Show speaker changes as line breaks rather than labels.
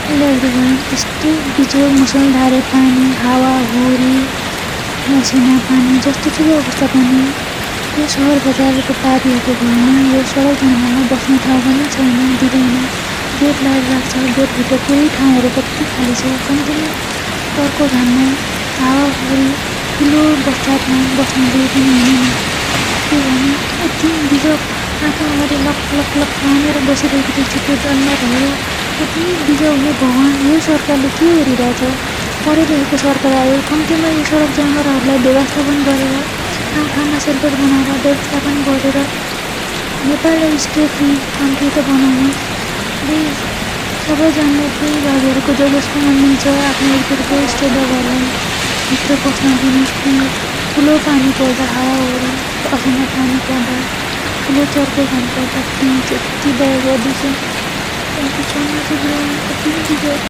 Hello everyone, यस्तै बिजोग मुसलधारे पानी, हावाहुरी, मसिना पानी जस्तोसुकै अवस्था पनि यो सहर बजारको पारीहरूको भएन। यो सडक निर्माणमा बस्ने ठाउँ पनि छैन, दिँदैन। गेट लगाएर राख्छ, गेटभित्र पुरै ठाउँहरू कति खाली छ। कम्तीमा अर्को घाममा हावाहुरी ठुलो बरसातमा बस्न दिए पनि हुँदैन। के भने यति बिजोग आँखा अगाडि लक लक लक तानेर बसिरहेको देख्छु त्यो जनावरहरू। कति बिजोग हे भगवान्, यो सरकारले के हेरिरहेछ? पढेलेखेको सरकार आयो, कम्तीमा यो सडक जनावरहरूलाई व्यवस्थापन गरेर ठाउँ सेल्टर बनाएर व्यवस्थापन गरेर नेपाललाई स्टे फ्री कन्ट्री त बनाउनुहोस्। प्लिज सबैजनाले त्यही भागहरूको जसको मन मिल्छ आफ्नो एक स्टे दबाईलाई भित्र पस्न दिनुहोस् प्लिज। ठुलो पानी पर्दा हावाहुरी, असिना पानी पर्दा, ठुलो चर्को घाम पर्दा प्लिज यति दया गर्दैछु। Thank you so much everyone. कति बिजोग